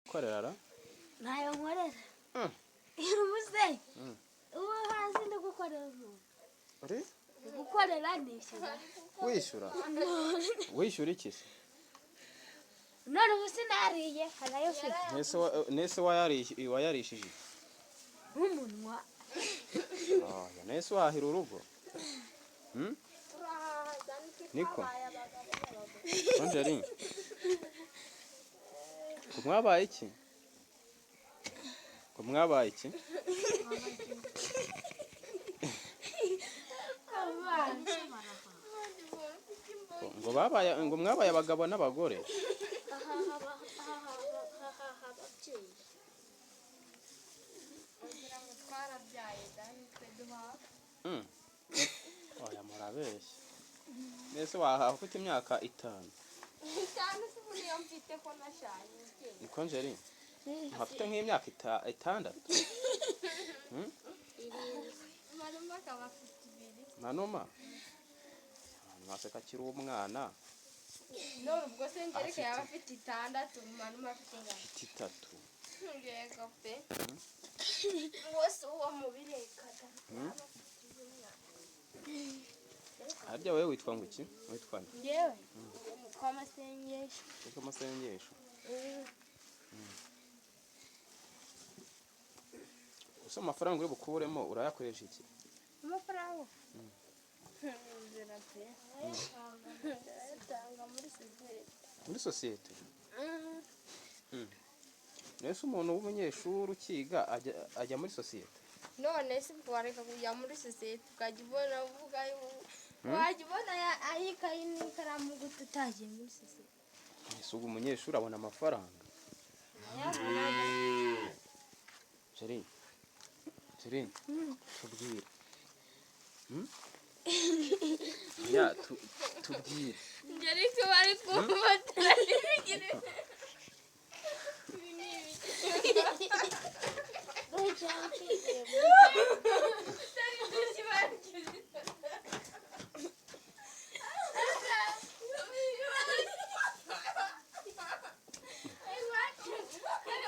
Ukorera ra? Ntayo nkorera. Ubuse ubu hasi ndi gukorera umuntu. Uri Ndi gukorera nishyura. Wishyura? Wishyura iki se? None ubu sinariye, hari ayo mfite. Nese wayarishije? Nk'umunwa. Oya, nese wahira urugo? Hmm? Niko Angeline, ngo mwabaye iki? Ngo mwabaye iki? Ngo babaye, ngo mwabaye abagabo n'abagore. Ababyeyi. Wagira ngo twarabyaye dani twe duhaha. Oya, murabeshya. Nese wahaha ufite imyaka 5? 5 se ubu niyo mfite ko nashaje ke? Niko Angeline, ntafite nk'imyaka 6. Manuma akaba afite 2. Manuma? Manuma akiri umwana. None ubwo se Ngereka yaba afite 6, Manuma afite ingano? Afite 3. Yego pe. Wose uwo mubireka da. Harya wewe witwa ngo iki? Witwa nde? Ngewe nitwa Masengesho. Witwa Masengesho. Ese amafaranga uri bukuremo urayakoresha iki? Amafaranga. Nzira pe. Ndayatanga muri sosiyete. Muri sosiyete? Nese umuntu w'umunyeshuri ukiga ajya muri sosiyete? None se ubwo wareka kujya muri sosiyete ukajya ubona uvuga wajya ubona ayikayi n'ikaramu Gute utagiye muri sosiyete? Ese ubwo umunyeshuri abona amafaranga? Jerine, Jerine, tubwire. Ya, tubwire. Ngereka bari kumfatira ibigire. Ibi ni ibiki?